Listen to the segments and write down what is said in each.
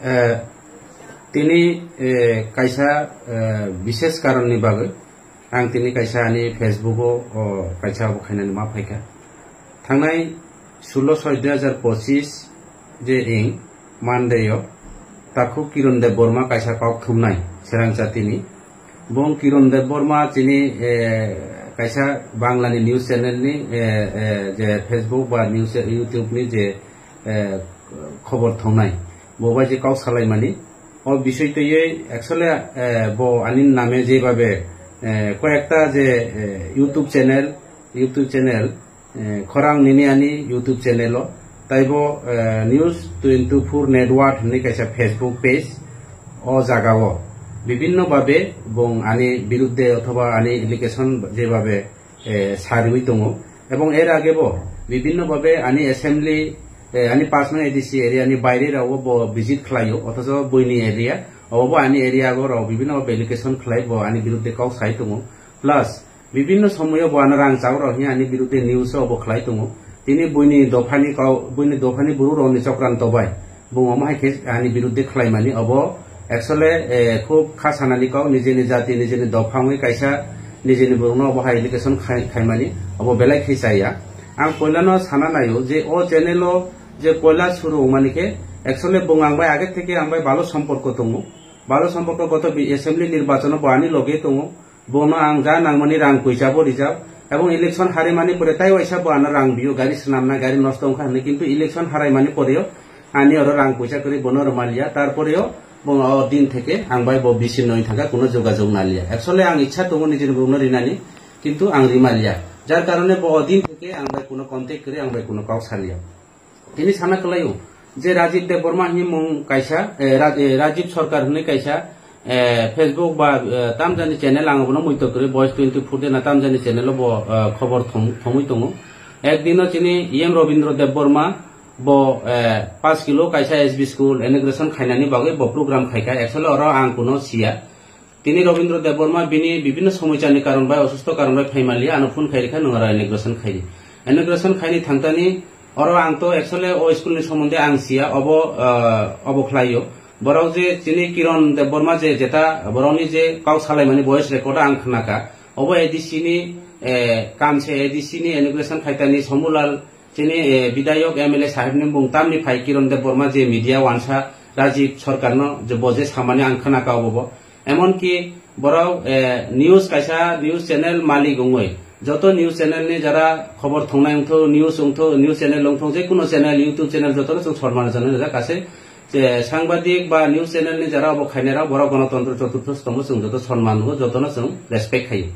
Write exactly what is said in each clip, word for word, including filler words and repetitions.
Eh, tini, eh, kaisa, eh, bises karonni bagwi ang tini kaisa ani Facebook-o, o, kaisa obo khainani ma phaikha. Thangnai sullo soi dui hazar pochis je ing Monday-o takhuk Kiron Debbarma kaisa kok thumnai Serang chatini. Bong Kiron Debbarma chini, eh, kaisa Banglani news channel ni, eh, eh, je Facebook ba news, YouTube ni je, eh, khobor thongnai, bo bai je kok salaimani. O bisoi twiwi actually, eh, bo ani name jebabe, eh, koyekta je, eh, YouTube channel, YouTube channel, eh, khorang nini ani YouTube channel o, taibo, eh, News twenty-four Network hinwi kaisa Facebook page, o jaga o bibinno babe bong ani birudde othoba ani allegation jebabe, eh, sariwi tongo, ebong er age bo bibinno babe ani assembly, eh, ani pass nang A D C area ni baire rao bo visit khlaio, othocho buini area, obo bo ani area go rao bibinno babe allegation khlai bo ani birudde kok sai tongo, plus bibinno somoyo bo ano rang chao rao hiya ani birudde news o bo khlai tongo. Tini buini dophani kau, buini dophani buru rao ni chokranto bai bung omo hai khe ani birudde khlaimani obo actually, eh, khub kha sanani kok, nijeni jati, nijeni dopha wngwi kaisa nijeni borokno obo hai allegation khai-, khaimani obo belai khe chaya. Ang poilano sana naio je o channel o je poila suru wngmani khe actually bung ang bai age theke ang bai balo somporko tongo. Balo somporko goto bi-, assembly nirbachono bo ani loge tongo. Bono ang ja nangmani rang kuisa bo rijak. Ebong election harimani pore tai waisa bo ano rang biyo, gari swnamna, gari nosto wngkha hinwi, kintu election haraimani poreo ani oro rang kuisa kwrwi bono rwmaliya. Tarporeo bo o din theke ang bai bo bisi noi thangkha, kuno jogajog naliya. Actually ang ichha tongo nijini borokno rinani, kintu ang rimaliya. Jar karone bo o din theke ang bai kuno contact kwrwi, ang bai kuno kok saliya. Tini sana kwlaio je Rajib Debbarma hinwi mung kaisa, eh, Raj-, eh, Rajib Sarkar hinwi kaisa, eh, Facebook ba, eh, tamjani channel, ang bono muitok kwrwi, Voice twenty-four de na tamjani channel o bo, eh, khobor thom-, thomwi tongo. Ekdino chini E M Rabindra Debbarma bo, eh, paanch kilo kaisa S B school inauguration khainani bagwi bo program khaikha, actually oro ang kuno siya. Tini Rabindra Debbarma bini bibinno somoichani karon bai, osusto karon bai phaimaliya, ano phone khairikha, nwng aro inauguration khaidi. Inauguration khaini thangtani oro ang to actually o school ni somonde ang siya, obo, ah, obo khlaio. Borok je chini Kiron Debbarma je jeta borokni je kok salaimani voice record ang khnakha. Obo A D C ni, eh, kam se A D C ni inauguration khaitani Somulal chini, eh, bidayok M L A sahib ni bung tamni phai Kiron Debbarma je media wansa Rajib Sarkar no je bo je samani ang khnakha obo bo. Emonki borok, eh, news kaisa news channel malik wngwi, joto news channel ni jara khobor thongnai wngthok, news wngthok, news channel wngthok, je kuno channel, YouTube channel jotono chwng sormano channel rijak. Kaisa je sangbadik ba news channel ni jara obo khainai rok, borok Ganatantro Choturtho Stombo chwng joto sonman rwo, jotono chwng respect khaio.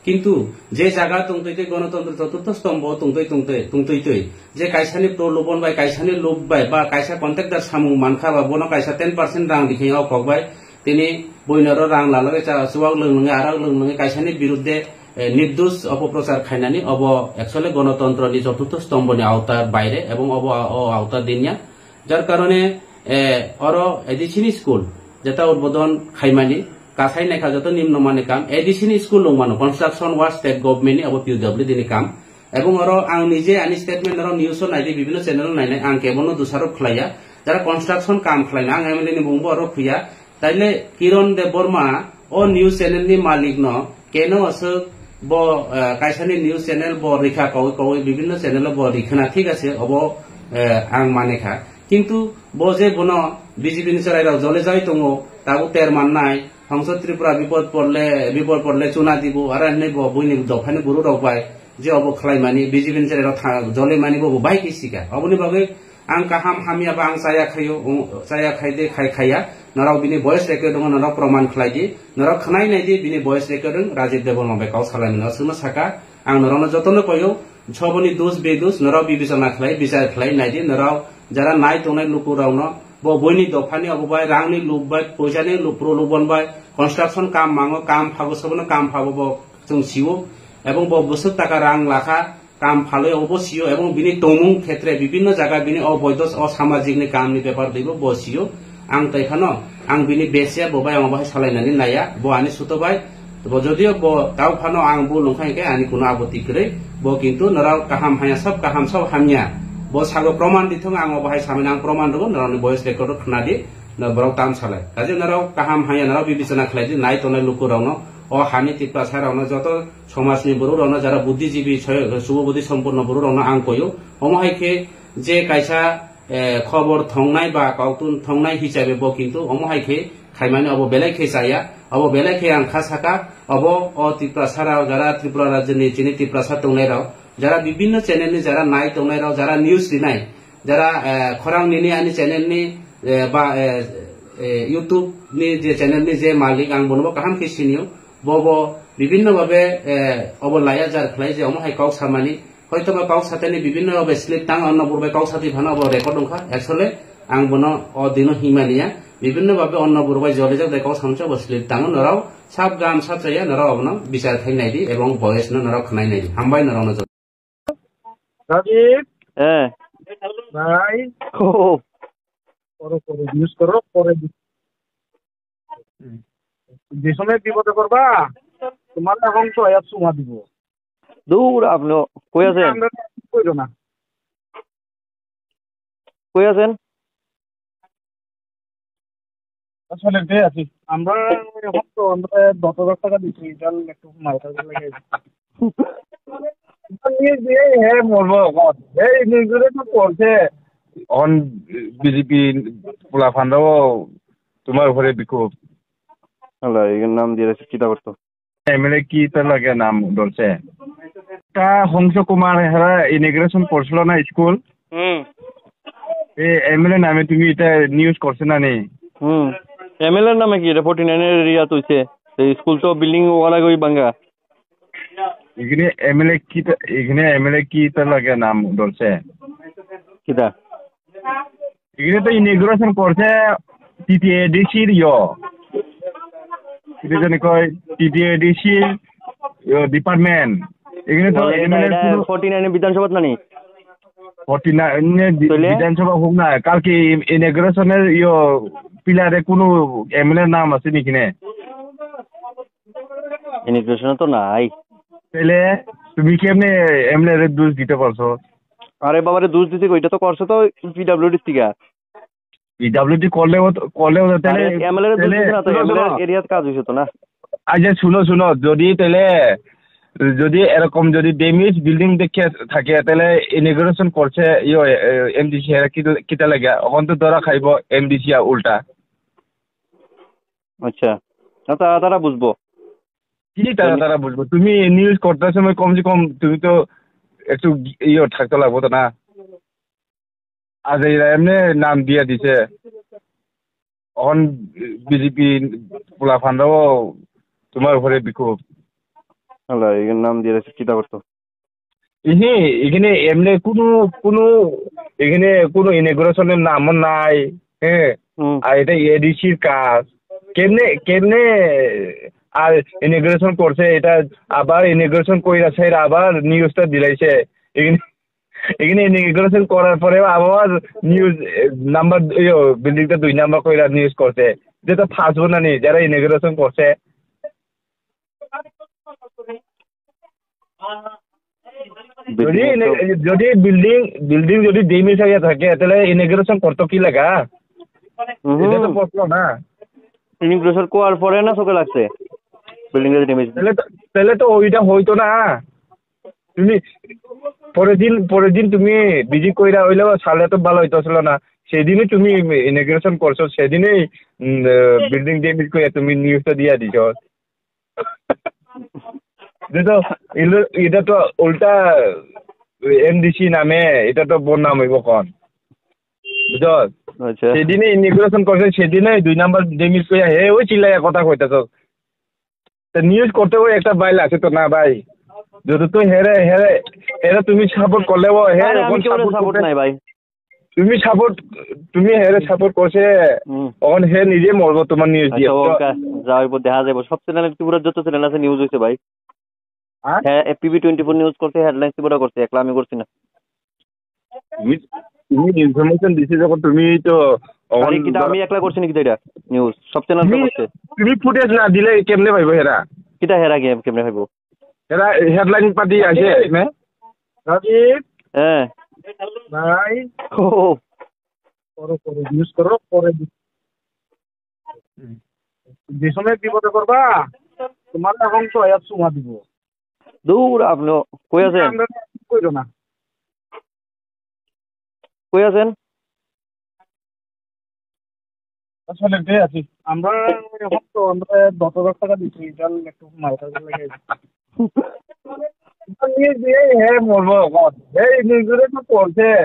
Kintu je jaga tongtwi twi Ganatantro Choturtho Stombo tongtwi tongtwi, tongtwi twi, je kaisani prolobon bai, kaisani lob bai, ba kaisa contractor samung mankha ba bono kaisa ten percent rang rikhe o kok bai, tini buino oro rang lalogwi cha chuwak lwnglwngi, arak lwnglwngi kaisani birudde, eh, nirdosh opoprochar khainani obo actually Ganatantro ni Choturtho Stombo ni awta baire, ebong obo o awta dinya. Jar karone, eh, oro A D C ni school jeta udbodon khaimani, kasai naikha joto nimno mani kam, A D C ni school wngmano, construction work state government ni obo P W D ni kam. Ebong oro ang nije ani statement oro news o naidi, bibinno channel o nainai, ang kebono dusarop khlaiya. Jara construction kam khlaina, ang M L A ni bumungbo oro khuya. Taile Kiron Debbarma o news channel ni malik no keno aswk bo, eh, kaisani news channel bo rikha kaui kaui bibinno channel o bo rikhana, thik ase, obo, eh, ang mane kha. Kintu bo je bono B J P ni chwrai rok jole jai tongo, tabuk ter mannai, Hongso Tripura bipod porle, bipod porle chuna dibo, aro hinwi bo buini dophani buru rok bai je obo khlai mani, B J P ni chwrai rok tha-, jole mani bo bo bai khe sika. Oboni bagwi ang kaham hamya ba ang chaya khaio, um, chaya khai de khai khaiya. Norok bini voice record wng, norok proman khlai di, norok khnai nai di bini voice record wng, Rajib Debbarma bai kok salai mani aswkno saka. Ang norokno jotono koyo, Soboni dus bedus norok bibechona khlai, bichar khlai nai di, norok jara nai tongnai lukurokno bo buini dophani obo bai, rangni lup bai, poisani lup, prolobon bai, construction kam mango, kam phago, sobono kam phago bo chwng sio, ebong bo bwswk taka rang lakha, kam phalwi obo sio, ebong bini tongmung khetre bibinno jaga bini oboido o samajikni kamni bepar twibo bo sio. Ang tei phano, ang bini besiya bo bai, ang bo hai salainani naiya, bo ani suto bai. Bo jodio bo tau phano ang bul wngkha hinkhe ani kuno apoti kwrwi. Bo kintu norok kaham hanya, sob kaham, sob hamya. Bo sago proman di thung, ang bo hai samani ang proman rwgo, norokni voice record o khna di. Na borok tam salai. Kaje norok kaham hanya norok bibicona khlai di, nai tongnai luku rokno, o hani Tiprasa rokno, joto somajni borok rokno, jara buddhijibi, soy-, subo buddhi sompunno borok rokno ang koyo. Omo hai khe je kaisa, eh, khobor thongnai ba kautun thongnai hisabe bo kintu omo hai khe khaimani obo belai khe chaya, obo belai khe ang kha saka, obo o Tiprasa rok, jara Tripura rajyoni chini Tiprasa tongnai rok, jara bibinno channel ni jara nai tongnai rok, jara news rinai, jara, eh, khorang nini ani channel ni, eh, ba, eh, eh, YouTube ni je channel ni je malik, ang bono bo kaham khe sinio. Bo bo bibinno babe, eh, obo laya jar khlai je omo hai kok samani. Hoito ba kok satani bibinno babe slip tang, onno burbai kok sati phano obo record wngkha. Actually, ang bono o dino himaniya. Bibinno babe onno burbai jolijak de kok samsa obo slip tang, norok sab gam sab chaya, norok obono bichar khai nai di ebong voice no norok khnai nai di. Hambai norok no. Rajiv, হ্যাঁ। ভাই, ও। করো, করো, news করো, পরে দি-, যে সময় বিপদে পড়বা, তোমার এখন তো আয়াত সুমা দিব। দূর আপনি, কই আছেন? আমরা কইলো না। কই আছেন? আসলে এটাই আছি। আমরা এখন তো আমরা দশ হাজার টাকা দিচ্ছি, এটা একটু মাল খাওয়া লাগে। নিয়ে দিয়ে হে মরবো এখন। এই নিউজগুলো তো পড়ছে। এখন বিজেপি পোলা ফান্ডাও তোমার উপরে বিক্ষোভ। আল্লাহ, এর নাম দিয়ে রাখছে, চিন্তা করতো। এমএলএ কি তার লাগে নাম ধরছে? তা হংস কুমার হেরা ইনোগ্রেশন করছিল না স্কুল? হুম। এ এমএলএ নামে তুমি এটা নিউজ করছে না নি? হুম। এমএলএ নামে কি? এটা ফর্টি নাইন এর এরিয়া তো হইছে। এই স্কুল তো বিল্ডিং ওয়ালা গই ভাঙ্গা। এখানে এমএলএ কি তা-, এখানে এমএলএ কি তার লাগে নাম ধরছে? কিতা? এখানে তো ইনোগ্রেশন করছে টিটিএডিসির ইয়ো। এটা জানি কয় টিটিএডিসির ইয়ো ডিপার্টমেন্ট। এখানে তো বলে, এটা, এমএলএ এটা কোনো ফর্টি নাইন বিধানসভাত নানি? ফর্টি নাইন বি-, তাহলে? বিধানসভা হোক না, কালকে ই-, ইনোগ্রেশনের ইয়ো পিলারে কোনো এমএলএ নাম আছে নাকি নে? ইনোগ্রেশনে তো নাই। তাহলে তুমি কেমনে এমএলএ রে দোষ দিতে পারছো? আরে বাবারে, দোষ দিতে কই? এটা তো করছে তো পিডব্লিউডি থেকে। পিডব্লিউডি করলেও তো, করলেও তো তাহলে আরে এমএলএ রে দোষ তাহলে দিছে না তো, শুনো, এমএলএ শুনো। এরিয়াত কাজ হইছে তো না। আচ্ছা, শুনো, শুনো, যদি তাহলে, যদি এরকম যদি ড্যামেজ বিল্ডিং দেখে থাকে, তাহলে ইনোগ্রেশন করছে, ইয়ো, এ, এমডিসি এরা কি, কিতা লাগে? এখন তো ধরা খাইব এমডিসি আর উল্টা। আচ্ছা, না, তা-, তারা বুঝবো। কি তারা, তুমি তারা বুঝবো? তুমি নিউজ করতে সময় কমসে কম তুমি তো একটু ইয়ে থাকতে লাগবো তো না? আজ এরা এমনি নাম দিয়ে দিছে। এখন বিজেপি পোলা ফান্ডাও তোমার উপরে বিক্ষোভ। হ্যালো, এর নাম দিয়ে দিছে, কিতা করতো? ইহি, এখানে এমনি কোনো, কোনো, এখানে কোনো ইনোগ্রেশনের নামও নাই, হ্যাঁ? হুম। আর এটা এডিসির কাজ। কেমনে, কেমনে আর ইনোগ্রেশন করছে, এটা আবার ইনোগ্রেশন কইরা স্যার আবার নিউজটা দিলাইছে। এখানে, এখানে ইনোগ্রেশন করার পরে আবার নিউজ, এ, নাম্বার, ইয়ো, বিল্ডিংটা দুই নাম্বার কইরা নিউজ করছে। এটা তো ফার্স্ট না নি, যারা ইনোগ্রেশন করছে। যদি বিল্ডিং এ তো ইনে-, যদি বিল্ডিং, বিল্ডিং যদি ড্যামেজ হয়ে থাকে, তাহলে ইনোগ্রেশন করতো কি লাগা? হুম। এটা তো প্রশ্ন না। ইনোগ্রেশন করার পরে না চোখে লাগছে বিল্ডিং যদি ড্যামেজ। তাহলে তো, তাহলে তো ওইটা হইতো না। তুমি পরের দিন, পরের দিন তুমি ভিজিট কইরা হইলে সালে তো ভালো হইতো ছিল না। সেদিনই তুমি ইনোগ্রেশন করছো, সেদিনই, উম, আহ, বিল্ডিং ড্যামেজ করে তুমি নিউজটা দিয়ে দিছো। এটা তো ইলো-, এটা তো উল্টা এমডিসি নামে, এটা তো বদনাম হইব কোন? বুঝছস? আচ্ছা। সেদিনে ইনোগ্রেশন করছে, সেদিনে দুই নাম্বার ডেমিস কইয়া হে ওই চিল্লাইয়া কথা কইতাছস। তো নিউজ করতে ওই একটা বাইল আছে তো না ভাই? যদি তুই হেরে, হেরে, হেরে তুমি সাপোর্ট করলে ও হে আরে আমি ওখানে কেউ সাপোর্ট সাপোর্ট করতে নাই ভাই। তুমি সাপোর্ট, তুমি হেরে সাপোর্ট করছে, হুম। অখন হে নিজে মরবো তোমার নিউজ আচ্ছা, দিয়ে। ও কা-, যা হইব দেখা যাইব। সব চ্যানেল, ত্রিপুরার যত চ্যানেল আছে নিউজ হইছে ভাই। হ্যাঁ? হ্যাঁ, এপিবি টোয়েন্টি ফোর নিউজ করছে, হেডলাইন ত্রিপুরা করছে, একলা আমি করছি না। তুমি, তুমি ইনফরমেশন দিছি যখন তুমি তো অখন আরে কিতা আমি একলা করছি নাকি এটা নিউজ? সব চ্যানেল তো তুমি, করছে। তুমি ফুটেজ না দিলে কেমনে পাইবো হেরা? কিতা হেরা কে-, কেমনে পাইবো? এরা হেডলাইন পাতি আছে, নে? রাজীব। হ্যাঁ। ভাই। ও। করো, করো, নিউজ করো, পরে দি-, যে সময় বিপদে পড়বা, তোমার এখন তো আয়াত চুমা দিব। দূর আপনি, কই আছেন? আমরা কইরো না। কই আছেন? আসলে এটাই আছি। আমরা এখন তো আমরা দশ হাজার টাকা দিচ্ছি, এটা একটু মাল খাওয়ার লাগে। নিয়ে দিয়ে হে মরবো এখন। এই নিজেরে তো পড়ছে।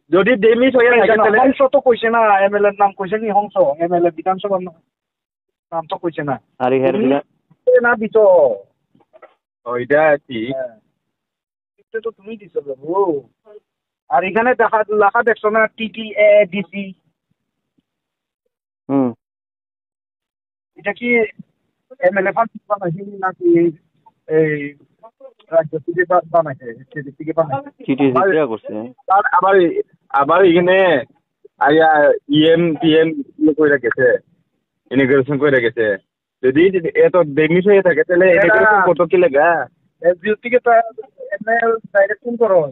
যদি দেমি হয়ে থাকে, তাহলে হংস তো কইছে না, এমএলএ র নাম কইছে নি হংস? এমএলএ বিধানসভার নাম, নাম তো কইছে না। আরে হ্যাঁ, তুমি বিধান- না দিছো। ওইটা ঠিক। হ্যাঁ। এটা তো তুমি দিছো বাবু। আর এখানে দেখা, লেখা দেখছো না, টিটিএডিসি? হুম। এটা কি এমএলএ ফান্ড বানাইছে নাকি এই রাজ্য থেকে বা-, বানাইছে, স্টেট থেকে বানাইছে? টিটিএডিসি আবার, ইয়া করছে। আবার, আবার, আবার এখানে আয়া ইএম টিএম ইয়ে করে গেছে, ইনোগ্রেশন করে গেছে। যদি এত দেমি হয়ে থাকে, তাহলে এটা ইনোগ্রেশন করতো কি লেগা? এসডিও থেকে তো এমএলএ ডাইরেক্ট ফোন করো।